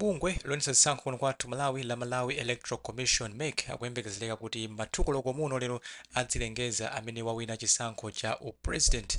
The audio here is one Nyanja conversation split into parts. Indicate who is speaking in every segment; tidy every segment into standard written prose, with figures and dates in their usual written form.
Speaker 1: Bungwe loyendetsa zisankho kuno kwathu Malawi la Malawi Electoral Commission, mec, akuyembekezereka kuti ma 2 koloko muno lero adzilengeza amene wawina chisankho cha u president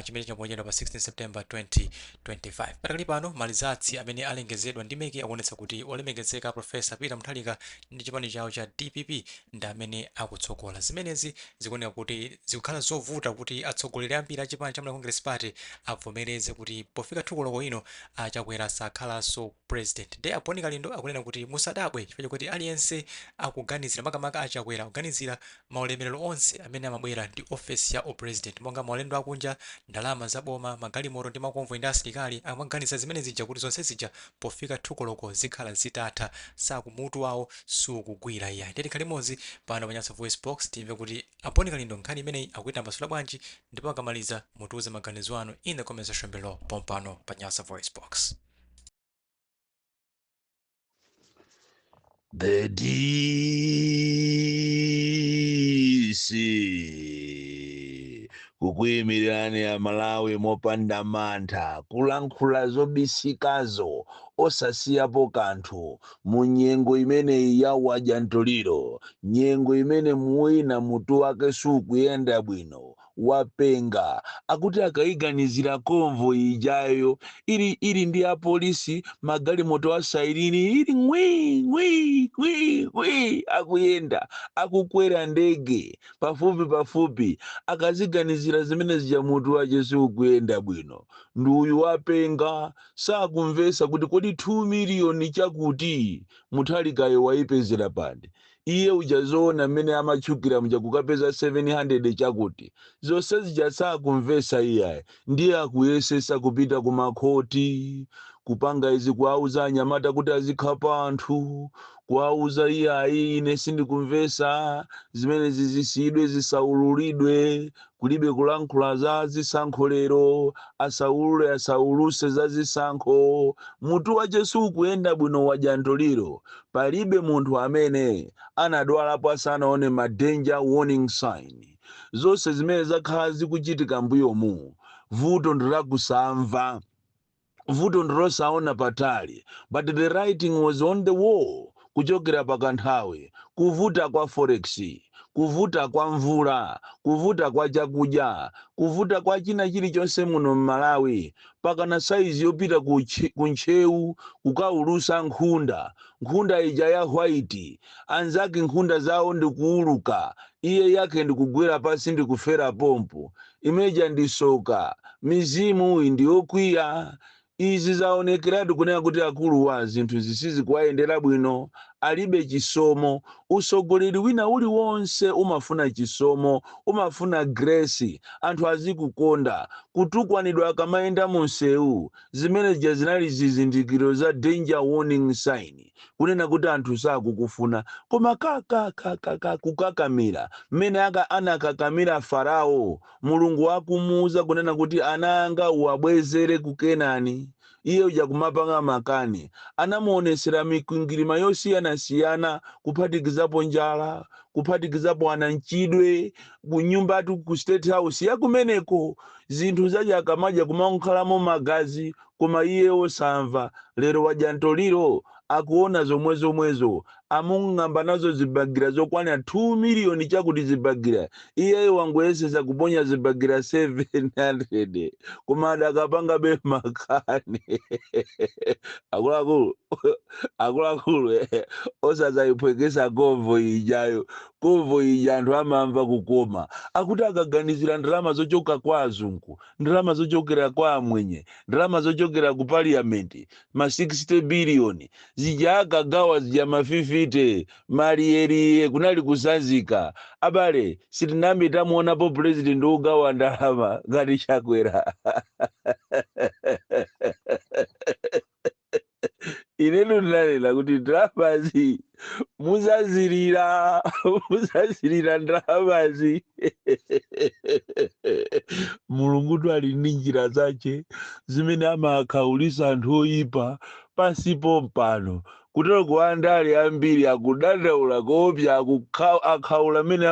Speaker 1: chimene chimaponyedwa pa 16 September 2025. Patakali pano ma results amene alengezedwa ndi mec akuonetsa kuti olemekezeka Professor Peter Mutharika ndi chipani chawo cha dpp ndi amene akutsogola. Zimenezi zikuoneka kuti zikukhala zovuta kuti atsogoleri ambiri a chipani cha Malawi Congress Party avomereze kuti pofika 2 koloko ino a Chakwera sakhalanso president. Nde a Bon Kalindo akunena kuti musadabwe chifukwa chakuti aliyense akuganizira, makamaka a Chakwera akuganizira maulemerero onse amene amabwera ndi ofesi ya u president monga maulendo akunja, ndalama za boma, magalimoto ndi ma convoy ndi asilikali, akumaganiza zimene zija kuti zonse zija pofika 2 koloko zikhala zitatha, saku mutu wawo sukugwira iyayi. Ndiye tikhale limodzi pano pa Nyasa VoiceBox timve kuti a Bon Kalindo nkhani imeneyi akuitambasula bwanji ndipo akamaliza mutiuze maganizo anu in the comment section below pompano pa Nyasa VoiceBox.
Speaker 2: The DC kukuyimirirani a Malawi mopanda mantha, kulankhula zobisikazo osasiyapo kanthu mu nyengo imeneyi ya wadya mtoliro, nyengo imene mwina mutu wake sukuyenda bwino, wapenga akuti akayiganizira convoy ijayo ili ndi apolisi, magalimoto a siren ili ngwi ngwi ngwi ngwi, akuyenda akukwera ndege pafupi pafupi, akaziganizira zimene zija mutu wache siukuyenda bwino. Ndi uyu wapenga, sakumvesa kuti kodi 2 miliyoni chakuti Mutharikayo wayipezera pati. Iye uja zoona mmene amatchukira muja kukapeza 700 chakuti, zonse zija sakumvesa iyayi, ndiye akuyesesa kupita ku makhoti, kupanga izi, kuwauza anyamata kuti azikhapa anthu, kuwauza iyayi ine sindikumvesa, zimenezi zisiyidwe zisaululidwe, kulibe kulankhula za zisankho lero, asaulule asauluse za zisankho. Mutu wache sukuyenda bwino, wadya ntoliro. Palibe munthu amene anadwalapo asanaone ma danger warning sign. Zonse zimene zakhala zikuchitika mbuyomu, vuto ndilakusamva. Vuto ndilosaona patali, but the writing was on the wall kuchokera pakanthawi. Kuvuta kwa forex, kuvuta kwa mvula, kuvuta kwa chakudya, kuvuta kwa china chilichonse muno m'Malawi, pakana saizi yopita ku Ntcheu kukaulusa nkhunda, nkhunda ija ya white, anzake nkhunda zawo ndikuuluka, iye yake ndikugwera pansi ndikufera pompo. Imeja ndi soka, mizimu ndi yokwiya. Izi zaonekeratu kunena kuti akuluwa zinthu sizikuwayendera bwino, alibe chisomo. Usogoleri wina uliwonse umafuna chisomo, umafuna grace, anthu azikukonda. Kutukwanidwa akamayenda munsewu, zimene zija zinali zizindikiro za danger warning sign. Kunena kuti anthu sakukufuna, koma kakakakaka kukakamira mmene aka anakakamira Farao, Mulungu akumuuza kunena kuti ana anga uwabwezere ku Kenani, iye uja kumapanga makani. Anamuonesera mikwingwirima yosiyanasiyana, kuphatikizapo njala, kuphatikizapo anamchidwe kunyumbatu ku State House yakumeneko, zinthu zaja akamadya kumakhalamo magazi, koma iye osamva. Lero wadya ntoliro, akuona zomwezomwezo. Amung'amba nazo zibagira zokwana 2 miliyoni chakuti zibagira, iyeyo wangoyesesa kuponya zibagira 700, koma adakapangabe makani. Akuluakulu, akuluakulu, osazayiphwekesa convoy ijayo. Convoy ija anthu amamva kukoma. Akuti akaganizira ndalama zochoka kwa azungu, ndalama zochokera kwa amwenye, ndalama zochokera ku parliament, ma 60 billion zija akagawa zija, ma 50 maliyeriye kunali kusazika. Abale, sitinambe tamuonapo president wogawa ndalama ngati Chakwera. Inetu ndinanena kuti ndalamazi muzazilira, muzazilira ndalamazi. Mulungutu ali ndi njira zache zimene amakhaulisa anthu oyipa. Pansi pompano kutero ku andale ambiri akudandaula koopsa, akhaula amene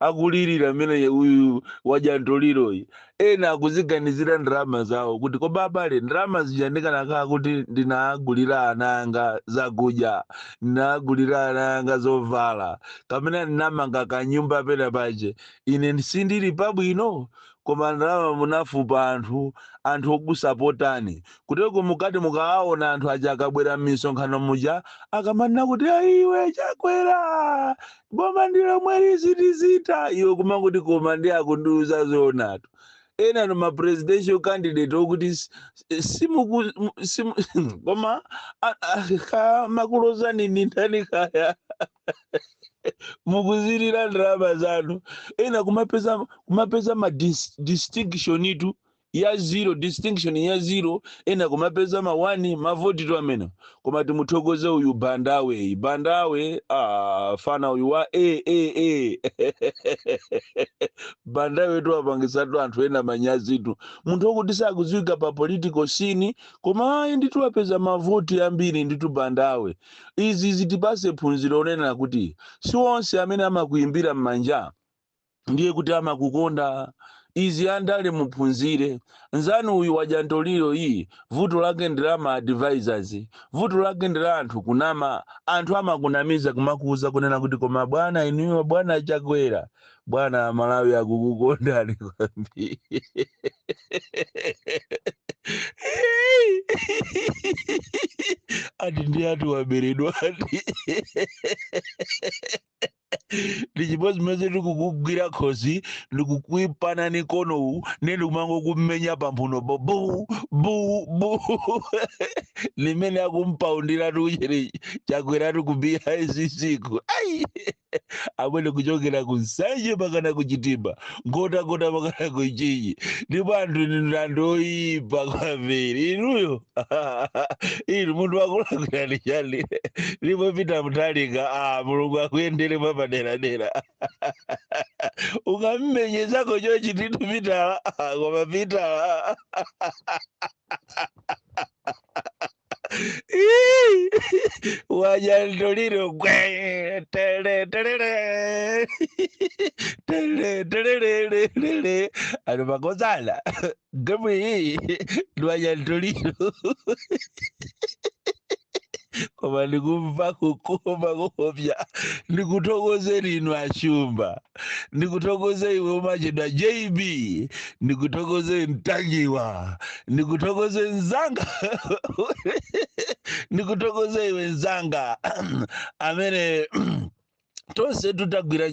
Speaker 2: akulirira amene uyu wajantoliroyi. Ena akuziganizira ndalama zawo kuti, koma abale, ndalama zija ndikanakhala kuti ndinagulira ana anga zakudya, ndinagulira ana anga zovala, kapena ndinamanga kanyumba pena pache, ine sindili pabwino. Koma ndalama munafupa anthu, anthu okusapotani. Kuteko mukati mukawaona anthu aja akabwera m'misonkhano muja, akamanena kuti, "Aiwe Chakwera, boma ndilo mwelizitizita," iwe kumanguti, "Koma ndi akundiuza zoonatu." Ena no ma presidential candidate okuti simuku simu, koma makulozani ni ndani kaya, mukuzirira ndalama zanu. Ena kumapeza ma distinction itu ya zero, distinction ya zero, ena kumapeza ma one mavoti tu amene. Koma timuthokoze uyu Bandawe, Bandawe, ah, fana uyu wa a a a Bandawe tu apangisatu anthu ena manyazitu. Munthu wokuti sakudziwika pa political scene, koma ayi nditu apeza mavoti ambiri nditu Bandawe. Izi zitipase phunziro onena kuti si onse amene amakuimbira m'manja ndiye kuti amakukonda. Izi andale muphunzire. Nzanu uyu wajantoliro iyi, vuto lake ndi la ma advisors, vuto lake ndi la anthu kunama. Anthu amakunamiza kumakuuza kunena kuti, "Koma bwana, inuyo bwana Chakwera, bwana, Malawi akukukondani kwambiri." Ati ndi ati waberedwa, ati ndi chimodzimodzi ndikukugwira khosi, ndikukuipana nikonowu, ne ndikumangokumenya pamphuno bo bu bu bu, limene akumpaundira tuchere Chakweratu ku BICC ku. Ai amene kuchokera ku Nsanje pakana ku Chitipa, Nkhotakota pakana ku Mchinji, ndipo anthu inu anthu oyipa kwambiri inuyo. Inu munthu wakulakwirani chani? Ndipo Peter Mutharika, ah, Mulungu akuyendere mwapaderadera. Ukammenyezako chochi titu Pitala, koma Pitala wajantoliro gwe tele telele tele telelelele ali makozana gemu iyi ndi wajantoliro. Koma ndikumva kukoma kuopsa. Ndikuthokozeni inu Ashumba, ndikuthokoze iwe umachedwa JB, ndikuthokoze Mtanjiwa, ndikuthokoze nzanga, ndikuthokoze iwe nzanga amene tonse tutagwira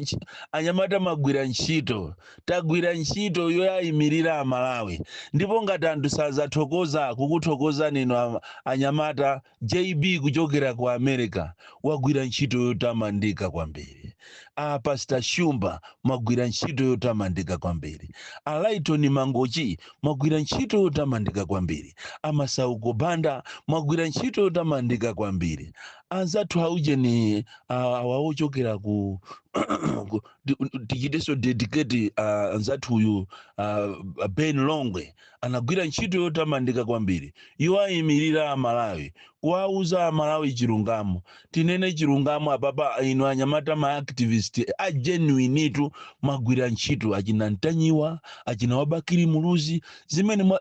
Speaker 2: anyamata magwira ntchito, tagwira ntchito yoyayimirira Amalawi. Ndipo ngati anthu sazathokoza kukuthokozani inu anyamata, JB kuchokera ku America wagwira ntchito yotamandika kwambiri, a Pastor Shumba mwagwira ntchito yotamandika kwambiri, a Lighton Mangochi mwagwira ntchito yotamandika kwambiri, a Masauko Banda mwagwira ntchito yotamandika kwambiri, anzathu aujeni awa ochokera ku tichitenso dedicate anzathu uyu Ben Longwe anagwira ntchito yotamandika kwambiri yowayimirira Amalawi, kuwauza Amalawi chilungamo. Tinene chilungamo apapa, inu anyamata ma activist a genuine tu mwagwira ntchito, achina Ntanyiwa, achina Wabakiri Muluzi,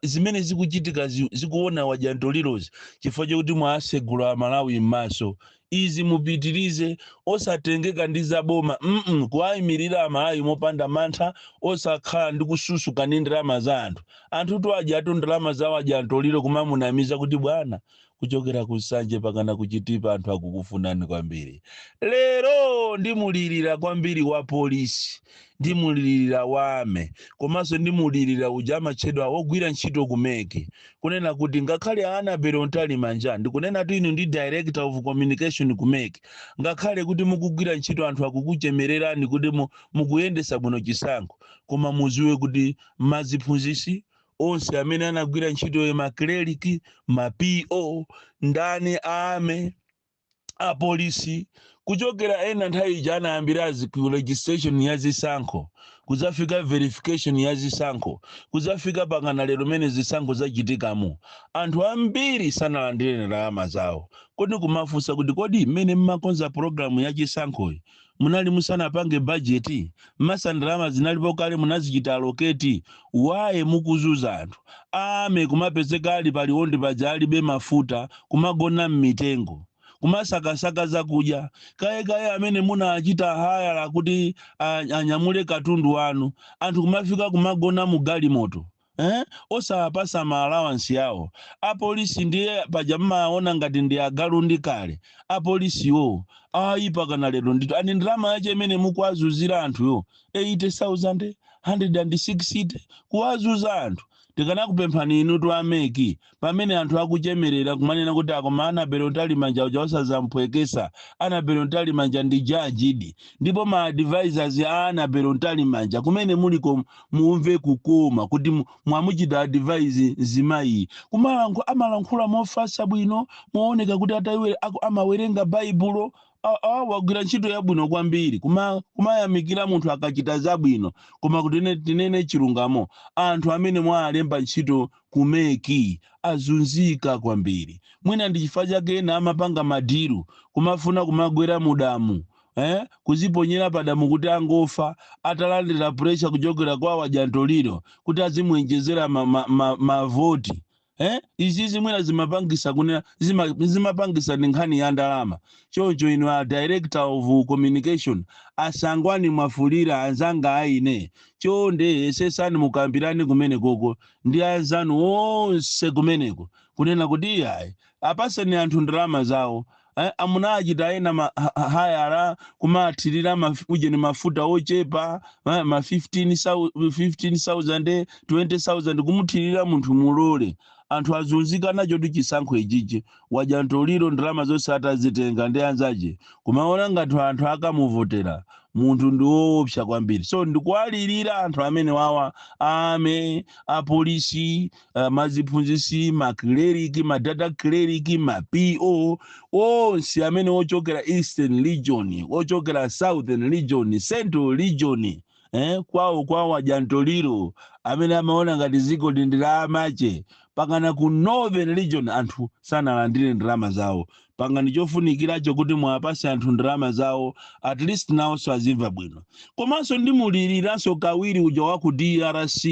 Speaker 2: zimene zikuchitika zikuona wajantolirozi chifukwa chokuti mwasegula Amalawi m'maso. Izi mupitirize, osatengeka ndi zaboma, kuwayimirira Amalawi mopanda mantha, osakhala ndi kususuka ndi ndalama za anthu. Anthu tu adyatu ndalama zawo ajantoliro kumamunamiza kuti, "Bwana, kuchokera ku Nsanje pakana kuchitipa anthu akukufunani kwambiri." Lero ndimulirira kwambiri wa polisi, ndimulirira wame, komanso ndimulirira uja amatchedwa wogwira ntchito ku MEC, kunena kuti ngakhale Annabel Mtalimanja, ndikunena tu inu ndi director of communication ku MEC, ngakhale kuti mukugwira ntchito, anthu akukuchemererani kuti mukuyendesa bwino chisankho, koma muziwe kuti maziphunzisi onse amene anagwira ntchito, ma cleric, ma PO, ndani, ame Apolisi kuchokera ena nthawi ija anayambirazi ku registration ya zisankho, kuzafika verification ya zisankho, kuzafika pakana lero mene zisankho zachitikamo, anthu ambiri sanalandire ndalama zawo. Kodi kumafunsa kuti, kodi mmene mmakonza programu ya chisankhoyi munali musanapange bajeti? Masa ndalama zinalipo kale, munazichita allocate? Why mukuzuza anthu ame kumapezeka ali paliwondi paja, alibe mafuta, kumagona mmitengo, kumasakasaka zakudya? Kayekaye amene munachita hire kuti anyamule katundu wanu, anthu kumafika kumagona mu galimoto, eh? Osawapasa ma allowance yawo. Apolisi ndiye paja mmaona ngati ndi agalu ndi kale. Apolisiwo ayi, pakana lero ndito ani ndalama yache imene mukuwazuzira anthuyo, 80,000, 160, kuwazuza anthu. Tikanakupemphani inu tu a MEC, pamene anthu akuchemerera kumanena kuti akoma Annabel Mtalimanja uja osazamphwekesa, Annabel Mtalimanja ndi jajidi. Ndipo ma advisors a Annabel Mtalimanja kumene muliko, mumve kukoma kuti mwamuchita advise mzimayi. Amalankhula mofasa bwino, mooneka kuti amawerenga Baibulo. Wagwira ntchito yabwino kwambiri. Kumayamikira munthu akachita zabwino, koma kuti tinene chilungamo, anthu amene mwalemba ntchito ku MEC azunzika kwambiri. Mwina ndi chifukwa chake ena amapanga ma deal, kumafuna kumagwera mudamu, eh? Kuziponyera padamu kuti angofa atalandira pressure kuchokera kwa wajantoliro kuti azimwenjezera mavoti, eh? Izi zimwena zimapangisa kunena zimapangisa ndi nkhani ya ndalama. Choncho inu a director of communication, Asangwani Mwafulira, anzanga aine, chonde yesesani mukambirani kumene koko ndi anzanu onse kumeneko kunena kuti iyayi, apaseni anthu ndalama zawo. Amuna achita ena hire kumathirira ujeni mafuta ochepa, ma 15,000, 20,000, kumuthirira munthu mulole. Anthu azunzika nacho ndi chisankho ichichi. Wajantoliro ndalama zonse atazitenga ndi anzache, kumaona ngati anthu akamuvotera. Munthu ndi woopsa kwambiri. So ndikuwalirira anthu amene wawa ame apolisi, maziphunzisi, ma clerk, ma data clerk, ma PO onse amene ochokera Eastern Region, ochokera Southern Region, Central Region, kwawo kwawo ajantoliro amene amaona ngati ziko ndi la amache, pakana ku Northern Region anthu sanalandire ndalama zawo. Pangani chofunikiracho kuti mwapase anthu ndalama zawo, at least nawonso azimva bwino. Komanso ndimuliriranso kawiri uja wa ku DRC,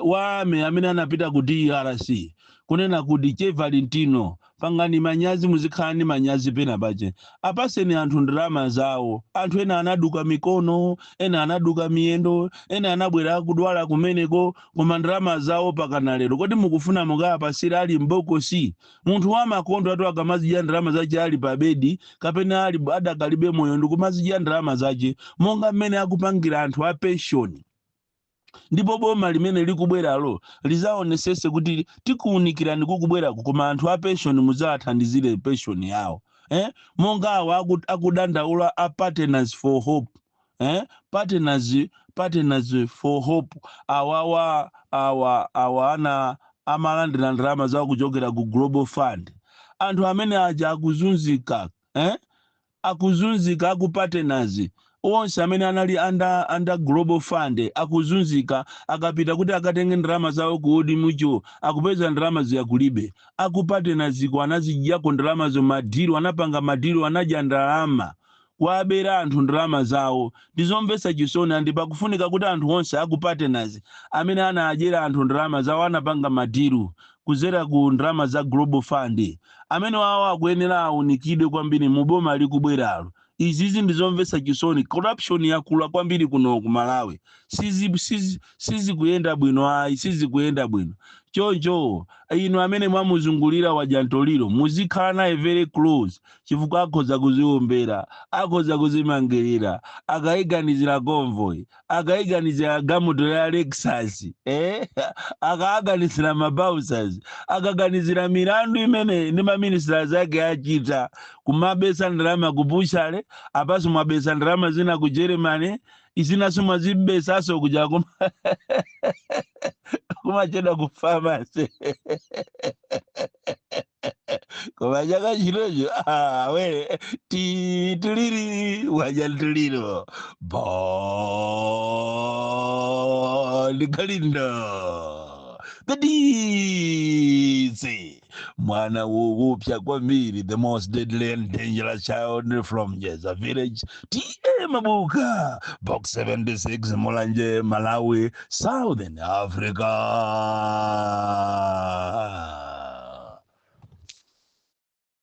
Speaker 2: wame amene anapita ku DRC, kunena kuti che Valentino, pangani manyazi, muzikhala ndi manyazi pena pache. Apaseni anthu ndalama zawo. Anthu ena anaduka mikono, ena anaduka miyendo, ena anabwera akudwala kumeneko, koma ndalama zawo pakana lero. Kodi mukufuna mukapasira ali mbokosi? Munthu wamakondo atu akamazidya ndalama zache ali pa bedi kapena ali adakalibe moyo, ndikumazidya ndalama zache monga mmene akupangira anthu a pension. Ndipo boma limene likubweralo lizaonesese kuti tikuwunikirani kukubwerako, koma anthu a pension muzawathandizire pension yawo, eh? Monga awa akudandaula a Partners for Hope, eh? Partners for Hope awawa, awa ana amalandira ndalama zawo kuchokera ku Global Fund. Anthu amene aja akuzunzika, eh? Akuzunzika aku Partners onse amene anali under Global Fund akuzunzika. Akapita kuti akatenge ndalama zawo ku Old Mutual, akupeza ndalama ziyakulibe. Aku Partners ko anazidyako ndalamazo, ma deal anapanga, ma deal anadya ndalama, kuabera anthu ndalama zawo. Ndizomvetsa chisoni, and pakufunika kuti anthu onse aku Partners amene anadyera anthu ndalama zawo, anapanga ma deal kuzera ku ndalama za Global Fund, amene wawo akuyenera awunikidwe kwambiri mu boma likubweralo. Izizi ndizomvetsa chisoni. Corruption yakula kwambiri kuno ku Malawi. Sizikuyenda bwino ayi, sizikuyenda bwino. Choncho inu amene mwamuzungulira wajantoliro, muzikhala naye very close, chifukwa akhoza kuziombera, akhoza kuzimangirira akayiganizira convoy, akayiganizira galimoto ya Lexus, eh? Akaganizira ma bouncers, akaganizira milandu imene ndi ma ministers ake achita, kumabesa ndalama ku butchery, apaso mwabesa ndalama zina ku Germany, izinaso mwazibesaso kuja kumachedwa ku pharmacy. Koma chaka chinocho, awere tituliri wadya mtuliro. Bon Kalindo, the DC, mwana wowopsa kwambiri, the most deadly and dangerous child from Jeza village, T/A Mabuka, Box 76, Mulanje, Malawi, Southern Africa.